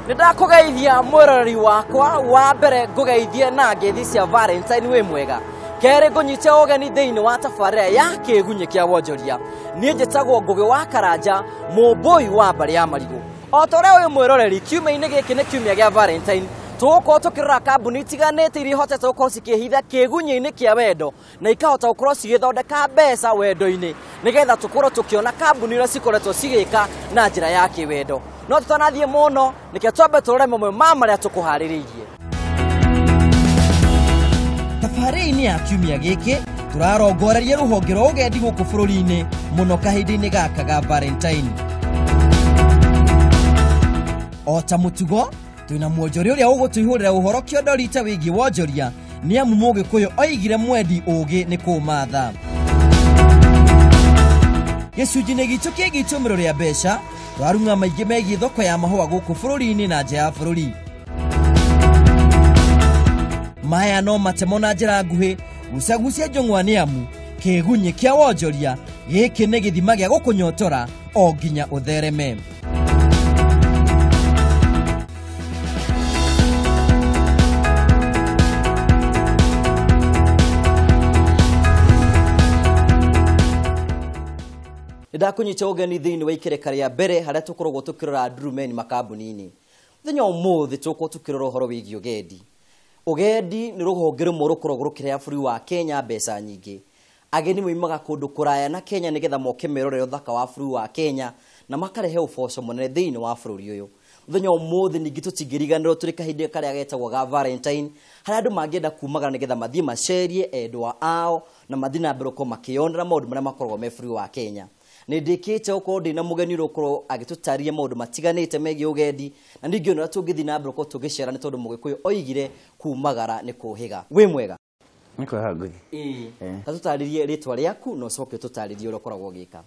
Nĩndakũgeithia mwĩroreri wakwa wa mbere ngũgeithie na ngeithi cia Valentine wĩ mwega. Kerĩ ngũnyite ũgeni thĩinĩ wa tabarĩra ya kĩgunyĩ kĩa wonjoria. Niĩ njĩtagwo Ngũgĩ wa Karanja, mũmbũi wa mbarĩ ya marigũ. O ta ũrĩa ũyũ mwĩroreri, kiumia-inĩ gĩkĩ nĩ kiumia gĩa Valentine. Tũgũkorwo tũkĩrora kambuni itiganĩte iria ihotete gũkorwo cikĩhitha kĩgunyĩ-inĩ kĩa wendo na ikahota gũkorwo cigĩthondeka mbeca wendo-inĩ nĩgetha tũkorwo tũkĩona kambuni iria cikoretwo cigĩka na njĩra ya kĩwendo. No tũtanathiĩ mũno, nĩkĩo twambe tũrore mamwe ma marĩa tũkũharĩrĩirie. Tabarĩra-inĩ ya kiumia gĩkĩ tũrarongoreria rũhonge rwa ũgendi gũkũ bũrũri-inĩ mũno kahinda-inĩ gaka ga Valentine. O ta mũtugo twĩna mwonjoria ũrĩa ũgũtũihũrĩra ũhoro kĩondo rita wĩgiĩ wonjoria nĩ amu Mũgĩkũyũ oigire mwendi ũgĩ nĩ kũmatha. Gĩcunjĩ-inĩ gitũ kĩgiĩ itũmĩro rĩa mbeca twarung'a maingĩ megiĩ thoko ya mahũa gũkũ bũrũri-inĩ na nja ya bũrũri. Maya no matemo na njĩra nguhĩ gucagucia njũng'wa nĩ amu kĩgunyĩ kĩa wonjoria gĩkĩ nĩ gĩthima gĩa gũkũnyotora o nginya ũthereme. Ndakunyita ũgeni thĩinĩ wa ikereka rĩa mbere harĩa tũkoragwo tũkĩrora ndurumeni makambuni-inĩ. Mũthenya ũmũthĩ tũgũkorwo tũkĩrora ũhoro wĩgiĩ ũgendi. Ũgendi nĩ rũhonge rũmwe rũkoragwo rũkĩreha bũrũri wa Kenya mbeca nyingĩ. Ageni moimaga kũndũ kũraya na Kenya nĩgetha moke merorere ũthaka wa bũrũri wa Kenya na makarehe ũboco mũnene thĩinĩ wa bũrũri ũyũ. Mũthenya ũmũthĩ ningĩ tũtingĩriganĩrwo tũrĩ kahinda karĩa getagwo ga Valentine harĩa andũ mangĩenda kumagara nĩgetha mathiĩ macerie endwa ao na mathiĩ na mbere gũkorwo makĩyonera maũndũ marĩa makoragwo me bũrũri wa Kenya. Nĩ ndĩkĩte gũkorwo ndĩna mũgeni ũrĩa ũkorwo agĩtũtarĩria maũndũ matiganĩte megiĩ ũgendi na ningĩ ona tũngĩthiĩ na mbere gũkorwo tũgĩcera nĩ tondũ Mũgĩkũyũ oigire kumagara nĩ kũhĩga. Wĩ mwega? Nĩ kwega Ngũgĩ. Ta tũtarĩrie rĩtwa rĩaku na ũcoke ũtũtarĩrie ũrĩa ũkoragwo ũgĩka.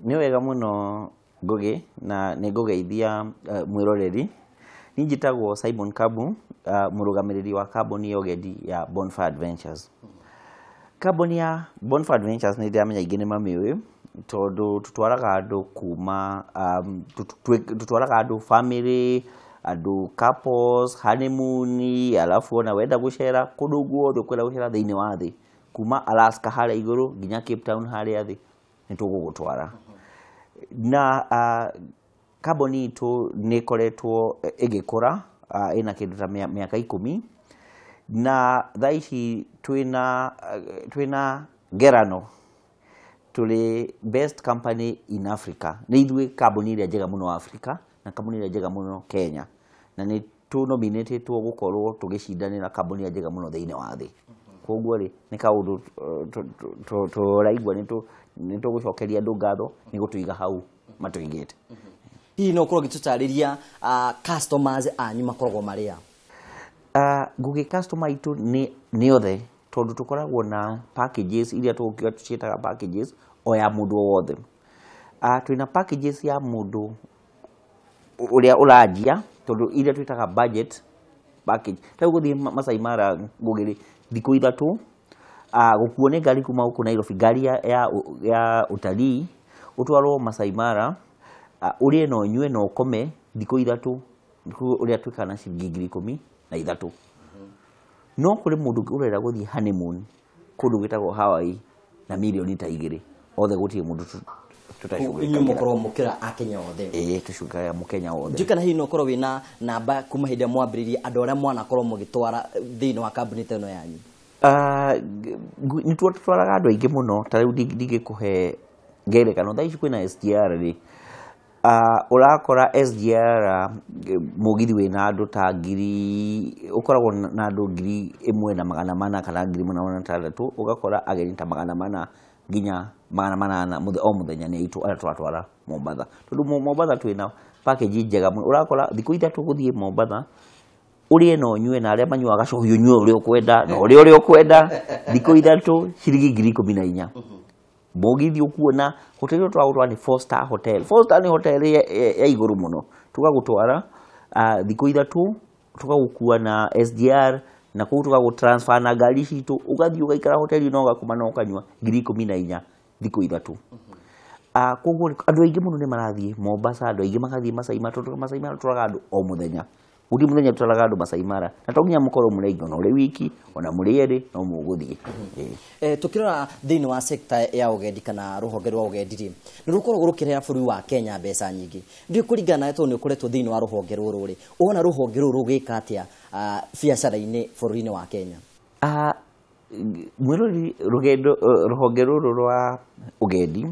Nĩ wega mũno Ngũgĩ na nĩ ngũgeithia mwĩroreri. Niĩ njĩtagwo Simon Kabu, mũrũgamĩrĩri wa kambuni ya ũgendi ya Bonfire Adventures. Kambuni ya Bonfire Adventures nĩ ndĩramenya aingĩ nĩ mamĩũĩ tondũ tũtwaraga andũ kuma tũtwaraga andũ family, andũ couples, honeymoon, alafu ona wenda gũcera kũndũ guothe ũkwenda gũcera thĩinĩ wa thĩ kuma Alaska harĩa igũrũ nginya Cape Town harĩa thĩ nĩ tũgũgũtwara. Na kambuni itũ nĩ ĩkoretwo ĩgĩkũra ĩna kĩndũ ta mĩaka 10 na thaa ici twĩna ngerano tũrĩ best company in Africa. Nĩ ithuĩ kambuni ĩrĩa njega mũno Africa na kambuni ĩrĩa njega mũno Kenya na nĩ tũnominĩtĩtwo gũkorwo tũgĩcindanĩra kambuni ĩrĩa njega mũno thĩinĩ wa thĩ. Koguo rĩ nĩ kaũndũ tũraigua nĩ tũgũcokeria andũ ngatho nĩ gũtũiga hau matũigĩte. Hihi no ũkorwo ũgĩtũtarĩria customers anyu makoragwo marĩ a? Ngũgĩ customer itũ nĩ othe tondũ tũkoragwo na packages iria tũgũkiuga tũciĩtaga packages o ya mũndũ o wothe. Twĩna packages ya mũndũ ũrĩa ũranjia tondũ iria twĩtaga budget package. Ta rĩu gũthiĩ Masai Mara Ngũgĩ rĩ thikũ 3 gũkuo nĩ ngari kuma gũkũ Nairobi, ngari ya utalii ũtwarwo Masai Mara, ũrĩe na ũnyue na ũkome thikũ 3 ũrĩa twĩkaga na ciringi 13,000. No kũrĩ mũndũ ũrenda gũthiĩ honeymoon kũndũ gwĩtagwo Hawaii na mirioni ta 2 othe gũtirĩ mũndũ tũtacugĩkagira. Inyuĩ mũkoragwo mũkĩra Akenya othe? Ĩĩ, tũcugĩkagira mũkenya wothe. Ndiũĩ kana hihi no ũkorwo wĩna namba kuma hĩndĩ ĩrĩa mwambĩrĩirie andũ arĩa mwanakorwo mũgĩtwara thĩinĩ wa kambuni ta ĩno yanyu? Nĩ tũtwaraga andũ aingĩ mũno, ta rĩu ndingĩkũhe ngerekano. Thaa ici kwĩna SGR rĩ, ũrakora SGR mũgithi wĩna andũ ta ngiri, ũkoragwo na andũ 1400 kana 1600, ũgakora ageni ta 400 nginya 800 o mũthenya nĩ aitũ arĩa tũratwara Mombatha. Tondũ Mombatha twĩna package njega mũno, ũrakora thikũ 3 gũthiĩ Mombatha ũrĩe na ũnyue na arĩa manyuaga gacohi ũnyue ũrĩa ũkwenda na ũrĩe ũrĩa ũkwenda, thikũ 3 ciringi 14,000. Mũgithi ũkuona hoteli ĩyo tũragũtwara nĩ 4 star hotel. 4 star nĩ hotel ya igũrũ mũno. Tũgagũtwara thikũ 3 tũgagũkua na SGR na kũu tũgagũ transfer na ngari citũ, ũgathiĩ ũgaikara hoteli na ũgakoma na ũkanyua 14,000 thikũ 3. Koguo andũ aingĩ mũno nĩ marathiĩ Mombasa, andũ aingĩ magathiĩ Masai Mara, tondũ Masai Mara tũraga andũ o mũthenya. Gũtirĩ mũthenya tũtwaraga andũ Masai Mara, na to nginya mũkorwo mũrĩ aingĩ, ona ũrĩ wiki, ona mũrĩ erĩ, no mũgũthiĩ. Tukirora thĩinĩ wa sector ya ũgendi kana rũhonge rwa ũgendi rĩ, nĩ rũkoragwo rũkĩreha bũrũri wa Kenya mbeca nyingĩ. Ndiũĩ kũringana nawe tondũ nĩ ũkoretwo thĩinĩ wa rũhonge rũrũ rĩ, ũrona rũhonge rũrũ rũgĩka atĩa biacara-inĩ bũrũri-inĩ wa Kenya? Mwĩrori, rũgendo rũhonge rũrũ rwa ũgendi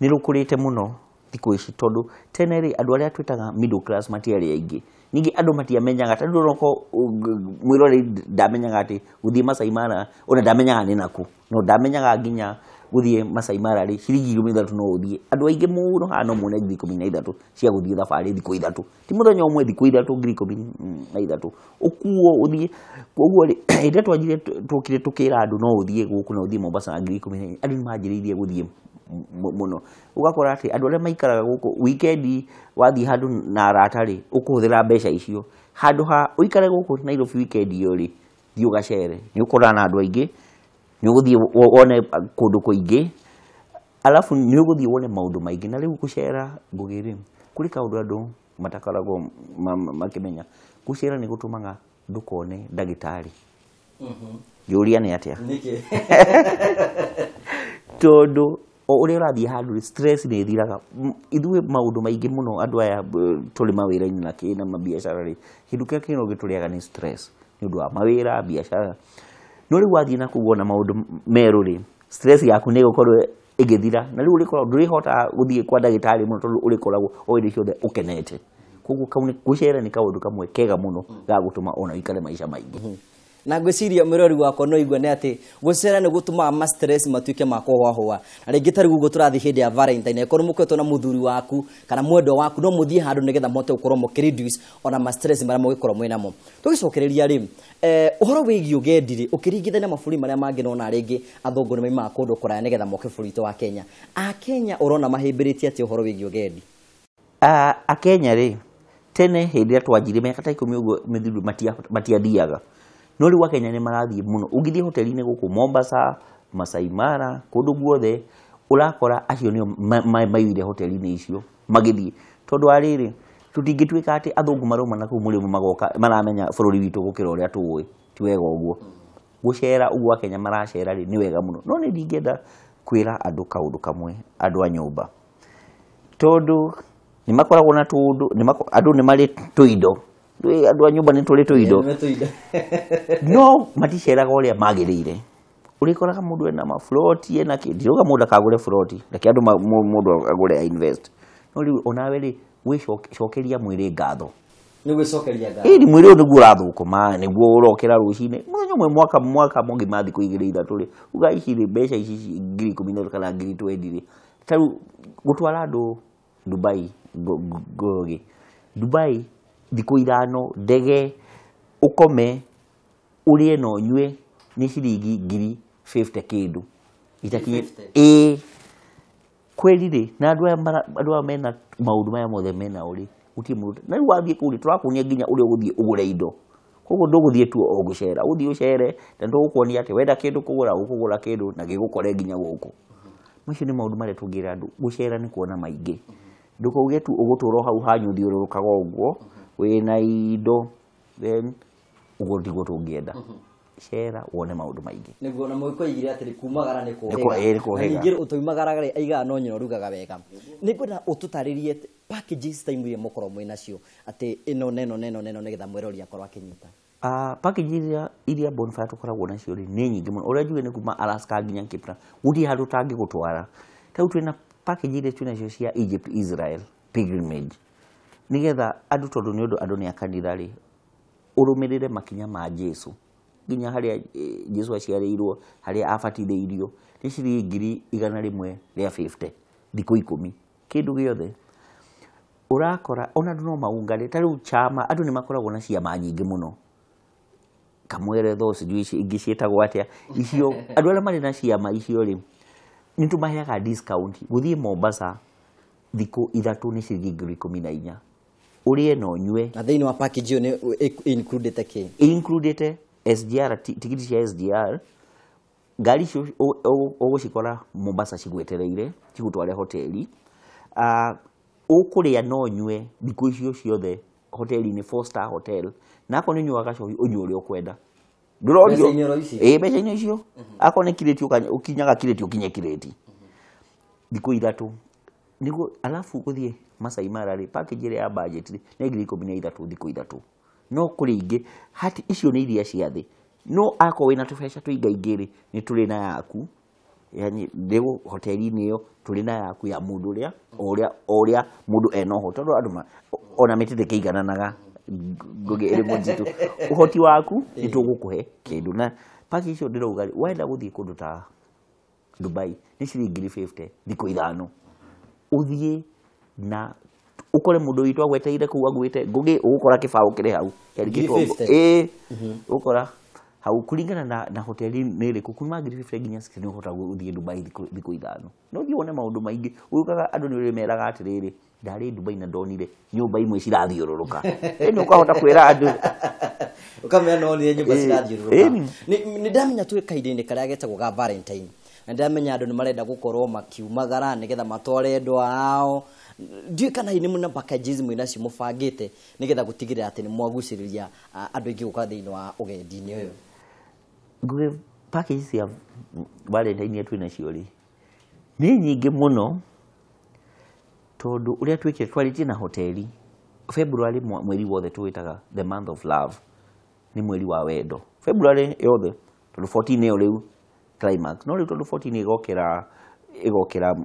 nĩ rũkũrĩte mũno thikũ ici, tondũ tene rĩ andũ arĩa twĩtaga middle class matiarĩ aingĩ. Ningĩ andũ matiamenyaga, tondũ onokorwo mwĩroreri ndamenyaga atĩ gũthiĩ Masai Mara, ona ndamenyaga nĩ nakũ, no ndamenyaga nginya gũthiĩ Masai Mara rĩ ciringi 13 no ũthiĩ. Andũ aingĩ mũno haha no mone ngiri 13 cia gũthiĩ thabarĩ thikũ 3, ti mũthenya ũmwe, thikũ 3, ngiri 13 ũkuo ũthiĩ. Koguo rĩ, hĩndĩ ĩrĩa twanjire tũkire tũkĩra andũ no ũthiĩ gũkũ, no ũthiĩ Mombasa na ngiri 14, andũ nĩ manjĩrĩirie gũthiĩ mũno. Ũgakora atĩ andũ arĩa maikaraga gũkũ weekend wathiĩ handũ na arata rĩ, ũkũhũthĩra mbeca icio. Handũ ha ũikare gũkũ Nairobi weekend ĩyo rĩ, thiĩ ũgacere, nĩ ũkorana na andũ aingĩ, nĩ ũgũthiĩ wone kũndũ kũingĩ, alafu nĩ ũgũthiĩ wone maũndũ maingĩ. Na rĩu gũcera Ngũgĩ rĩ, kũrĩ kaũndũ andũ matakoragwo makĩmenya. Gũcera nĩ gũtũmaga ndũkone ndagĩtarĩ. Njũria nĩ atĩa? Nĩkĩ? Tondũ o ũrĩa ũrathiĩ handũ rĩ, stress nĩ ĩthiraga. Ithuĩ maũndũ maingĩ mũno andũ aya tũrĩ mawĩra-inĩ na kĩ na mabiacara rĩ, kĩndũ kĩrĩa kĩno gĩtũrĩaga nĩ stress nĩ ũndũ wa mawĩra, biacara. No rĩu wathiĩ na kũu wona maũndũ merũ rĩ, stress yaku nĩ ĩgũkorwo ĩgĩthira, na rĩu ũrĩkoragwo ndũrĩhotaga gũthiĩ kwa ndagĩtarĩ mũno tondũ ũrĩkoragwo o hĩndĩ ciothe ũkenete. Koguo kau nĩ gũcera nĩ kaũndũ kamwe kega mũno ga gũtũma ona ũikare maica maingĩ. Na ngwĩciria mwĩrori wakwa no igue nĩ atĩ gũcera nĩ gũtũmaga ma stress matuĩke ma kũhũahũa. Na rĩngĩ ta rĩu ũguo tũrathiĩ hĩndĩ ya Valentine, angĩkorwo mũkoretwo na mũthuri waku kana mwendwa waku, no mũthiĩ handũ nĩgetha mũhote gũkorwo mũkĩ reduce ona ma stress marĩa mũngĩkorwo mwĩ namo. Tũgĩcokereria rĩ, ũhoro wĩgiĩ ũgendi rĩ, ũkĩringithania mabũrũri marĩa mangĩ nona rĩngĩ athũngũ nĩ maimaga kũndũ kũraya nĩgetha moke bũrũri witũ wa Kenya. Akenya ũrona mahĩmbĩrĩtie atĩa ũhoro wĩgiĩ ũgendi? Akenya rĩ, tene hĩndĩ ĩrĩa twanjirie mĩaka ta 10 ũguo mĩthiru matiathiaga. No rĩu Akenya nĩ marathiĩ mũno. Ũngĩthiĩ hoteli-inĩ gũkũ Mombasa, Masai Mara, kũndũ guothe, ũrakora acio nĩo maiyũire hoteli-inĩ icio magĩthiĩ. Tondũ wa rĩrĩ, tũtingĩtuĩka atĩ athũngũ marauma na kũu mũrĩmo magoka maramenya bũrũri witũ gũkĩra ũrĩa tũĩ. Ti wega ũguo. Gũcera ũguo Akenya maracera rĩ, nĩ wega mũno. No nĩ ndingĩenda kwĩra andũ kaũndũ kamwe, andũ a nyũmba. Tondũ nĩ makoragwo na tũũndũ, andũ nĩ marĩ tũindo. Andũ a nyũmba nĩ tũrĩ tũindo. No maticeraga ũrĩa magĩrĩire. Ũrĩkoraga mũndũ ena mafloti, ena kĩ, ndirauga mũndũ akagũre floti, reke andũ mũndũ agũre invest. No rĩu onawe rĩ, wĩcokeria mwĩrĩ ngatho. Nĩ gwĩcokeria ngatho. Ĩni mwĩrĩ ũyũ nĩguo ũrathũkũma, nĩguo ũrokĩra rũcinĩ. Mũthenya ũmwe mwaka mũgima thikũ igĩrĩ ithatũ rĩ, uga ici rĩ, mbeca ici ngiri 13 kana ngiri 20 rĩ. Ta rĩu gũtwara andũ Dubai, Ngũgĩ. Dubai thikũ 5, ndege, ũkome, ũrĩe na ũnyue nĩ ciringi ngiri 50 kĩndũ. Itakinyĩ- 50? Ĩĩ. Kweli rĩ, na andũ aya andũ aya mena maũndũ maya mothe mena ũrĩ, gũtirĩ mũndũ. Na rĩu wathiĩ kũu rĩ, tũrakuonia nginya ũrĩa ũgũthiĩ ũgũre indo. Koguo ndũgũthiĩ tu o gũcera, ũthiĩ ũcere, na tũgũkuonia atĩ wenda kĩndũ kũgũra, ũkũgũra kĩndũ na gĩgũkore nginya gũkũ. Macio nĩ maũndũ marĩa tũngĩra andũ, gũcera nĩ kuona maingĩ. Ndũkauge tu ũgũtũra o hau hanyu ũthiũrũrũkaga ũguo, wĩna indo, then ũguo tiguo tũngĩenda. Cera wone maũndũ maingĩ. Nĩguo, na mũgĩkũyũ aigire atĩrĩ, kumagara nĩ kũhĩga. Nĩ kũhĩga. Na ningĩ ũtoimagaraga rĩ, aigaga no nyina ũrugaga wega. Nĩngwenda ũtũtarĩrie packages ta imwe iria mũkoragwo mwĩ nacio, atĩ ĩno na ĩno na ĩno na ĩno nĩgetha mwĩrori akorwo akĩnyita. Package iria Bonfire tũkoragwo nacio rĩ, nĩ nyingĩ mũno. Ũrĩa njũĩ nĩ kuma Alaska nginya Cape Town. Gũtirĩ handũ ũtangĩgũtwara. Ta rĩu twĩna package iria twĩ nacio cia Egypt, Israel, pilgrimage. Nĩgetha andũ, tondũ nĩ ũndũ andũ nĩ a kanitha rĩ, ũrũmĩrĩre makinya ma Jesu. Nginya harĩa Jesu aciarĩirwo, harĩa abatithĩirio, nĩ ciringi ngiri igana rĩmwe rĩa 50, thikũ 10. Kĩndũ gĩothe. Ũrakora, ona andũ no maungane, ta rĩu chama, andũ nĩ makoragwo na ciama nyingĩ mũno. Kamweretho, sijui ici ingĩ ciĩtagwo atĩa. Icio, andũ arĩa marĩ na ciama icio rĩ, nĩ tũmaheaga discount. Gũthiĩ Mombasa, thikũ 3 nĩ ciringi ngiri 14. Ũrĩe na ũnyue. Na thĩinĩ wa package ĩyo nĩ included kĩ? Included SGR, tikiti cia SGR, ngari icio ũgũcikora Mombasa cigwetereire, cigũtware hoteli. Ũkũrĩa no nyue thikũ icio ciothe hoteli-inĩ 4 star hotel, na akorwo nĩ ũnyuaga gacohi ũnyue ũrĩa ũkwenda. Ndũrorio. Mbeca-inĩ oro icio? Ĩĩ, mbeca-inĩ icio. Akorwo nĩ kirĩti ũkinyaga kirĩti ũkinye kirĩti. Thikũ 3. Nĩguo alafu gũthiĩ Masai Mara rĩ, package ĩrĩa ya budget rĩ, nĩ ngiri 13 thikũ 3. No kũrĩ ingĩ, hati icio nĩ iria cia thĩ. No akorwo wĩna tũbeca tũingaingĩ rĩ, nĩ tũrĩ na yaku. Yani ndĩgũ hoteli-inĩ ĩyo tũrĩ na yaku ya mũndũ ũrĩa, o ũrĩa, o ũrĩa mũndũ ena ũhoti. Tondũ andũ ona mĩtĩ ndĩkĩigananaga, Ngũgĩ ĩrĩ mũtitũ. Ũhoti waku nĩ tũgũkũhe kĩndũ. Na package icio ndĩrauga rĩ, wenda gũthiĩ kũndũ ta Dubai nĩ ciringi ngiri 50 thikũ 5. Ũthiĩ na ũkore mũndũ witũ agweteire kũu agwĩte Ngũgĩ, ũgũkora kĩbaũ kĩrĩ hau. Ngiri Kĩandĩkĩtwo 50? Ĩĩ, ũgũkora hau kũringana na hoteli nĩ ĩrĩkũ, kuma ngiri 50 nginya 60 nĩ ũhota gũthiĩ Dubai thikũ 5. No ũthiĩ wone maũndũ maingĩ. Ũgĩũkaga andũ nĩ ũrĩmeraga atĩrĩrĩ, ndarĩ Dubai na ndonire nyũmba imwe cirathiũrũrũka. Ĩĩ, nĩ ũkahota kwĩra andũ. Ũkamenya no nĩ nyũmba Ĩĩ, cirathiũrũrũka. ĩĩ. Nĩ ndamenya twĩ kahinda-inĩ karĩa getagwo ga Valentine. Na ndamenya andũ nĩ marenda gũkorwo makiumagara nĩgetha matware endwa ao. Ndiũĩ kana hihi nĩ mũna packages mwĩnacio mũbangĩte nĩgetha gũtigĩrĩra atĩ nĩ mwagucĩrĩria andũ aingĩ gũka thĩinĩ wa ũgendi-inĩ ũyũ. Ngũgĩ, package cia Valentine iria twĩ nacio rĩ, nĩ nyingĩ mũno, tondũ ũrĩa twĩkire twarĩtie na hoteli February mweri wothe tũwĩtaga the month of love, nĩ mweri wa wendo. February yothe, tondũ 14 nĩyo rĩu climax. No rĩu tondũ 14 ĩgokĩra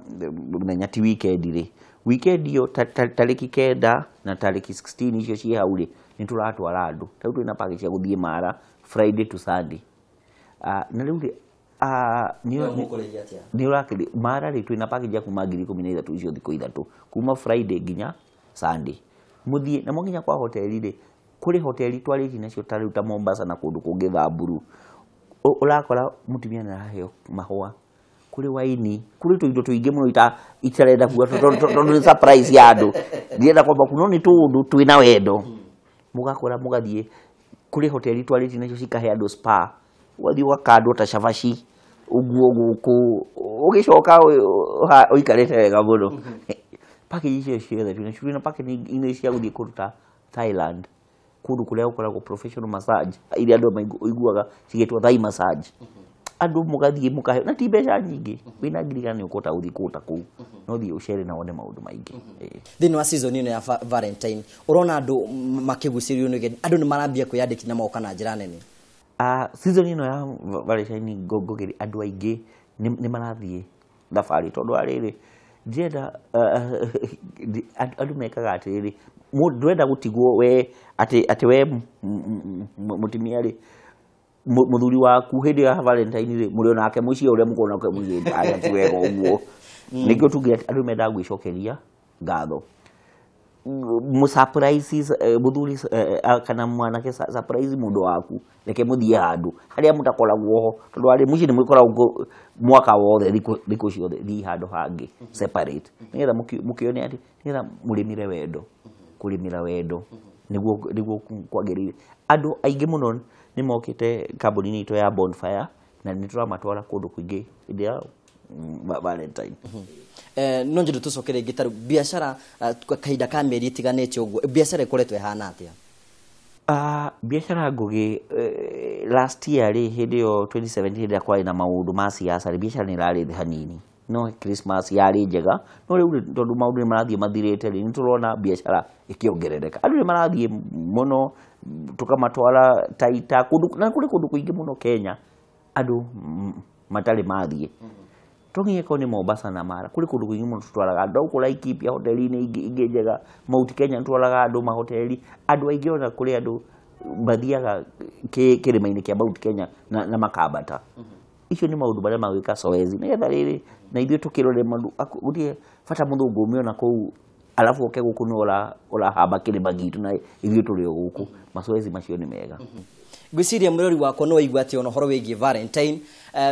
mũthenya ti weekend rĩ, weekend ĩyo tarĩki 9 na tarĩki 16 icio ciĩ hau rĩ, nĩ tũratwara andũ. Ta rĩu twĩna package cia gũthiĩ Mara Friday to Sunday. Na rĩu rĩ, Wewe mũkũrĩhia atĩa? nĩ ũrakĩrĩ, Mara rĩ, twĩna package ya kuma ngiri ikũmi na ithatũ icio thikũ 3, kuma Friday nginya Sunday. Mũthiĩ, na mwakinya kwa hoteli rĩ, kũrĩ hoteli twarĩtie nacio ta rĩu ta Mombasa na kũndũ kũngĩ Thamburu. Ũrakora mũtumia nĩ araheo mahũa, kũrĩ waini, kũrĩ tũindo tũingĩ mũno itarenda kuga tondũ nĩ surprise ya andũ. Ndirenda kwamba kuga, no nĩ tũũndũ twĩna wendo. Mũgakora mũgathiĩ kũrĩ hoteli twarĩtie nacio cikahe andũ spa, ũgathiĩ ũgakandwo ta cabaci ũguo gũkũ, ũgĩcoka ũikarĩte wega mũno. Package icio ciothe twĩna nacio, twĩna package ingĩ cia gũthiĩ kũndũ ta Thailand, kũndũ kũrĩa gũkoragwo professional massage, iria andũ ũiguaga cigĩtwo Thai massage. Andũ mũgathiĩ mũkaheo, na ti mbeca nyingĩ, wĩna ngiri igana nĩ ũkũhota gũthiĩ kũndũ ta kũu, no ũthiĩ ũcere na wone maũndũ maingĩ. Ĩĩ. Thĩinĩ wa season ĩno ya Valentine, ũrona andũ makĩgucĩrĩrio nĩ ũgendi, andũ nĩ marambia kwĩyandĩkithia na magoka na njĩra nene? Season ĩno ya Valentine ngũgĩrĩ, andũ aingĩ nĩ marathiĩ thabarĩ, tondũ wa rĩrĩ, ndĩrenda, andũ mekaga atĩrĩrĩ, ndũrenda gũtigwo we, atĩ we mũtumia rĩ, mũthuri waku hĩndĩ ya Valentine rĩ, mũrĩ onake mũciĩ ũrĩa mũkoragwo nake mũciĩ, aca ti wega ũguo. Nĩkĩo tuge atĩ andũ mendaga gwĩcokeria ngatho. Mũsurprise, mũthuri, kana mwanake surprise mũndũ waku, reke mũthiĩ handũ harĩa mũtakoragwo ho, tondũ harĩ mũciĩ nĩ mũkoragwo mwaka wothe, thikũ ciothe, thiĩ handũ hangĩ separate, nĩgetha mũkĩone atĩ, nĩgetha mũrĩmĩre wendo, kũrĩmĩra wendo nĩguo kwagĩrĩire. Andũ aingĩ mũno nĩ mokĩte kambuni-inĩ itũ ya Bonfire, na nĩ tũramatwara kũndũ kũingĩ hĩndĩ ya Valentine. No njĩrĩ tũcoke rĩngĩ ta rĩu biacara, kahinda ka mĩeri ĩtiganĩte ũguo, biacara ĩkoretwo ĩhana atĩa? Biacara Ngũgĩ, last year rĩ, hĩndĩ ĩyo 2017, hĩndĩ ĩrĩa kwarĩ na maũndũ ma siasa rĩ, biacara nĩ ĩrarĩ thĩ hanini, no Christmas yarĩ njega, no rĩu rĩ, tondũ maũndũ nĩ marathiĩ mathirĩte rĩ, nĩ tũrona biacara ĩkĩongerereka. Andũ nĩ marathiĩ mũno, tũkamatwara Taita, kũndũ, na kũrĩ kũndũ kũingĩ mũno Kenya, andũ matarĩ mathiĩ. To nginya ĩkorwo nĩ Mombasa na Mara, kũrĩ kũndũ kũingĩ mũno tũtwaraga andũ. Gũkũ Laikipia hoteli-inĩ ingĩ njega, Mount Kenya nĩtwaraga andũ mahoteli. Andũ aingĩ ona kũrĩ andũ mathiaga kĩrĩma-inĩ kĩa Mount Kenya na makambata. Icio nĩ maũndũ marĩa magwĩka zoezi, nĩgetha rĩrĩ na ithuĩ tũkĩrore maũndũ, gũtirĩ bata mũthũngũ ume ona kũu alafu oke gũkũ nĩ ũrahamba kĩrĩma gitũ na ithuĩ tũrĩ o gũkũ. Mazoezi macio nĩ mega. Ngwĩciria mwĩrori wakwa no aigua atĩ ona ũhoro wĩgiĩ Valentine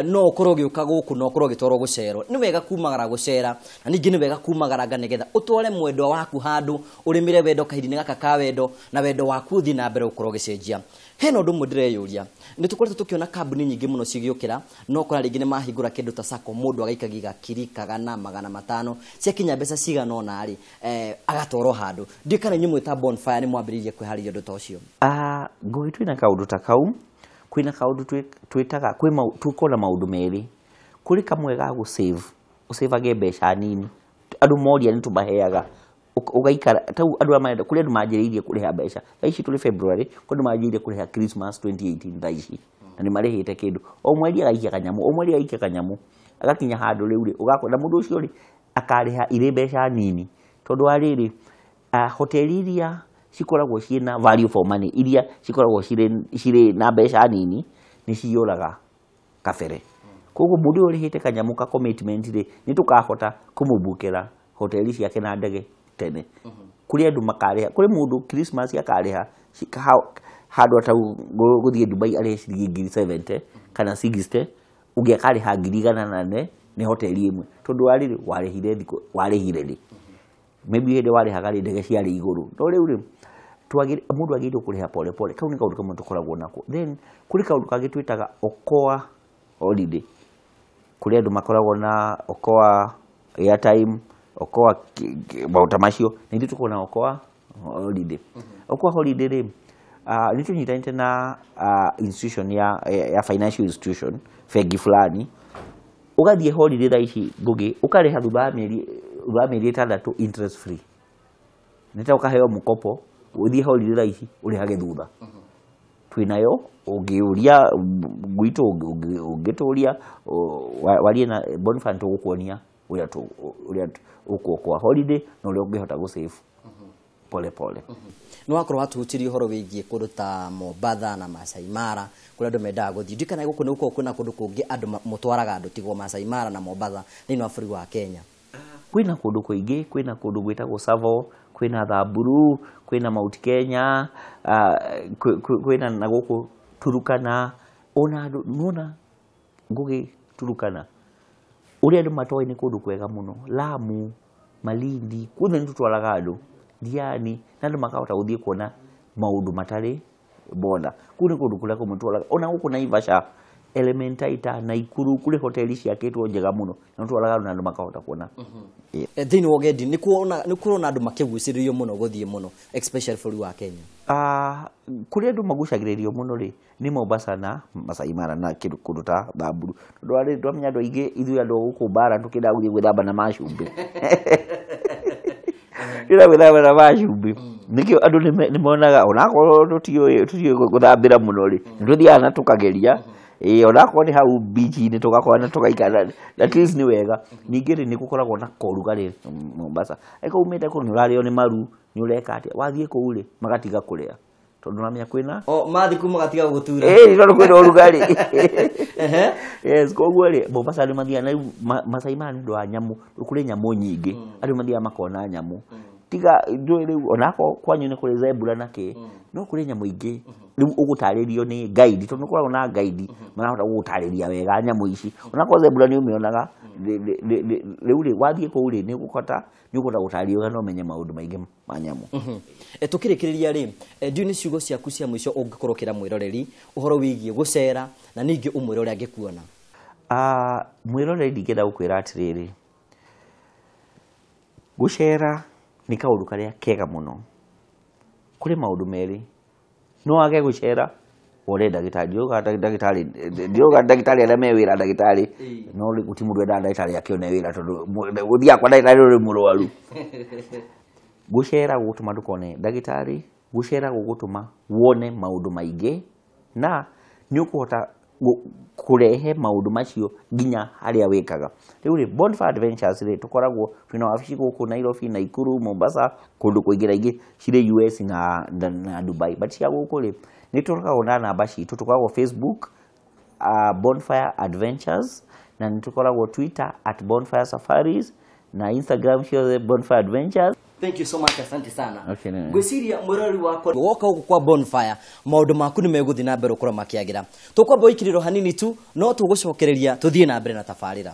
no ũkorwo ũgĩũka gũkũ na ũkorwo ũgĩtwarwo gũcerwo. Nĩ wega kumagara gũcera na ningĩ nĩ wega kumagaranga nĩgetha ũtware mwendwa waku handũ ũrĩmĩre wendo kahinda-inĩ gaka ka wendo na wendo waku ũthiĩ na mbere gũkorwo ũgĩcenjia. Hena ũndũ ũmwe ndĩreyũria, nĩ tũkoretwo tũkĩona kambuni nyingĩ mũno cigĩũkĩra no ũkora rĩngĩ nĩ mahingũra kĩndũ ta sacco, mũndũ agaikagia gakiri kagana magana matano ciakinya mbeca cigana ũna rĩ, agatwarwo handũ. Ndiũĩ kana inyuĩ mwĩ ta Bonfire nĩ mwambĩrĩirie kwĩharĩria ũndũ ta ũcio. Ngũgĩ twĩna kaũndũ ta kau, kwĩna kaũndũ twĩtaga, tũkoragwo na maũndũ merĩ. Kũrĩ kamwe ga gũ save, ũcĩvage mbeca nini. Andũ moria nĩ tũmaheaga. Ũgaikara, ta rĩu andũ arĩa marenda, kũrĩ andũ manjĩrĩirie kũrĩha mbeca. Thaa ici tũrĩ February, kũrĩ andũ manjĩrĩirie kũrĩha Christmas 2018 thaa ici. Na nĩ marĩhĩte kĩndũ. O mweri agaikia kanyamũ, o mweri agaikia kanyamũ. Agakinya handũ rĩu rĩ, ũgakora, na mũndũ ũcio rĩ, akarĩha irĩ mbeca nini. Tondũ wa rĩrĩ, hoteli iria cikoragwo ciĩna value for money, iria cikoragwo cirĩ na mbeca nini, nĩ ciyũraga kabere. Koguo mũndũ ũyũ ũrĩhĩte kanyamũ ka commitment rĩ, nĩ tũkahota kũmũbukĩra hoteli ciake na ndege tene. Kũrĩ andũ makarĩha, kũrĩ mũndũ Christmas akarĩha handũ atau gũthiĩ Dubai arĩhe ciringi ngiri 70 kana 60, ũngĩ akarĩha ngiri igana na nne nĩ hoteli ĩmwe. Tondũ wa rĩrĩ, warĩhire thikũ, warĩhire rĩ. Maybe hĩndĩ warĩhaga rĩ, ndege ciarĩ igũrũ. No rĩu rĩ, mũndũ agĩrĩirwo kũrĩha pole pole. Kau nĩ kaũndũ kamwe tũkoragwo nako. Then kũrĩ kaũndũ kangĩ twĩtaga Okoa holiday. Kũrĩ andũ makoragwo na Okoa airtime, Okoa maũndũ ta macio, na ithuĩ tũkoragwo na Okoa holiday. Okoa holiday rĩ, nĩ tũnyitanĩte na institution ya financial institution, bengi fulani. Ũgathiĩ holiday thaa ici Ngũgĩ, ũkarĩha thutha wa mĩeri ĩtandatũ interest free. Nĩ ta ũkaheo mũkopo, ũthiĩ holiday thaa ici, ũrĩhage thutha. Twĩnayo, ũngĩũria gwitũ, ũngĩtũria, warie na Bonfire tũgũkuonia ũrĩa ũkuokoa holiday na ũrĩa ũngĩhota gũ-save pole pole. Nĩ wakorwo watuhutirie ũhoro wĩgiĩ kũndũ ta Mombatha na Masai Mara kũrĩa andũ mendaga gũthiĩ. Ndiũĩ kana gũkũ nĩ gũkoragwo kwĩna kũndũ kũngĩ andũ mũtwaraga andũ tigwo Masai Mara na Mombatha thĩinĩ wa bũrũri wa Kenya. Kwĩna kũndũ kũingĩ, kwĩna kũndũ gwĩtagwo Tsavo, kwĩna Samburu, kwĩna Mount Kenya, kwĩna na gũkũ Turukana, ona andũ, nĩwona Ngũgĩ Turukana. Ũrĩa andũ matoĩ nĩ kũndũ kwega mũno, Lamu, Malindi, kuothe nĩ tũtwaraga andũ, Diani, na andũ makahota gũthiĩ kuona maũndũ matarĩ mona. Kũu nĩ kũndũ kũrĩa kũmwe tũtwaraga, ona gũkũ Naivasha, Elementaita, Naikuru, kũrĩ hoteli ciakĩtwo njega mũno, na tũtwaraga andũ na andũ makahota kuona. Thĩinĩ wa ũgendi, nĩ kuona andũ makĩgucĩrĩrio mũno gũthiĩ mũno, especially bũrũri wa Kenya. Kũrĩa andũ magucagĩrĩrio mũno rĩ, nĩ Mombasa na Masai Mara na kĩndũ kũndũ ta Samburu. Tondũ wa rĩrĩ, twamenya andũ aingĩ ithuĩ andũ a gũkũ bara tũkĩendaga gũthiĩ gwĩthamba na macumbĩ. Tũkĩendaga gwĩthamba na macumbĩ. Nĩkĩo andũ nĩ monaga, onakorwo tũtiũĩ gũthambĩra mũno rĩ, nĩ tũthiaga na tũkageria. Onakorwo nĩ hau beach-inĩ tũgakorwo na tũgaikara, at least nĩ wega. Ningĩ rĩ, nĩ gũkoragwo na korugarĩ Mombasa. Angĩkorwo umĩte kũu nĩ ũrarĩo nĩ maru, nĩ ũreka atĩa, wathiĩ kũu rĩ, magatiga kũrĩa. Tondũ ũramenya kwĩna O, mathiĩ kũu magatiga gũgũtura. Tondũ kwĩna ũrugarĩ. Yes, koguo rĩ, Mombasa andũ mathiaga, na rĩu Masai Mara nĩ ũndũ wa nyamũ, kũrĩ nyamũ nyingĩ. Andũ mathiaga makona nyamũ. Tiga, ndũĩ rĩu, onakorwo kwanyu nĩ kũrĩ zebra na kĩ, no kũrĩ nyamũ ingĩ. Rĩu ũgũtarĩrio nĩ guide, tondũ nĩ gũkoragwo na guide, marahota gũgũtarĩria wega nyamũ ici. Onakorwo zebra nĩ ũmĩonaga, rĩu rĩ, wathiĩ kũu rĩ, nĩ ũkũhota gũtarĩrio wega na ũmenye maũndũ maingĩ ma nyamũ. Tũkĩrĩkĩrĩria rĩ, ndiũĩ nĩ ciugo ciaku cia mũico ũngĩkorwo ũkĩra mwĩroreri ũhoro wĩgiĩ gũcera na ningĩ ũmwĩre ũrĩa angĩkuona. Mwĩroreri ndingĩenda gũkwĩra atĩrĩrĩ, gũcera nĩ kaũndũ karĩa kega mũno. Kũrĩ maũndũ merĩ, no wage gũcera wone ndagĩtarĩ, ndiũĩ ndagĩtarĩ arĩa me wĩra ndagĩtarĩ, no rĩ gũtirĩ mũndũ wendaga ndagĩtarĩ akĩone wĩra tondũ gũthiaga kwa ndagĩtarĩ ũrĩ mũrwaru. Gũcera gũgũtũma ndũkone ndagĩtarĩ, gũcera gũgũtũma wone maũndũ maingĩ na nĩ ũkũhota kũrehe maũndũ macio nginya harĩa wĩkaga. Rĩu rĩ, Bonfire Adventures rĩ, tũkoragwo twĩna wabici gũkũ Nairobi, Nakuru, Mombasa, kũndũ kũingĩ na ingĩ cirĩ US na Dubai. But cia gũkũ rĩ, nĩ tũkoragwo na namba citũ, tũkoragwo Facebook, Bonfire Adventures, na nĩ tũkoragwo Twitter at Bonfire Safaris, na Instagram ciothe Bonfire Adventures. Thank you so much, asante sana. Okay, nĩ. Ngwĩciria mwĩroreri wakwa woka gũkũ kwa Bonfire maũndũ maku nĩ megũthiĩ na mbere gũkorwo makĩagĩra. Tũkwamba ũikĩrĩro hanini tu, no tũgũcokereria tũthiĩ na mbere na tabarĩra.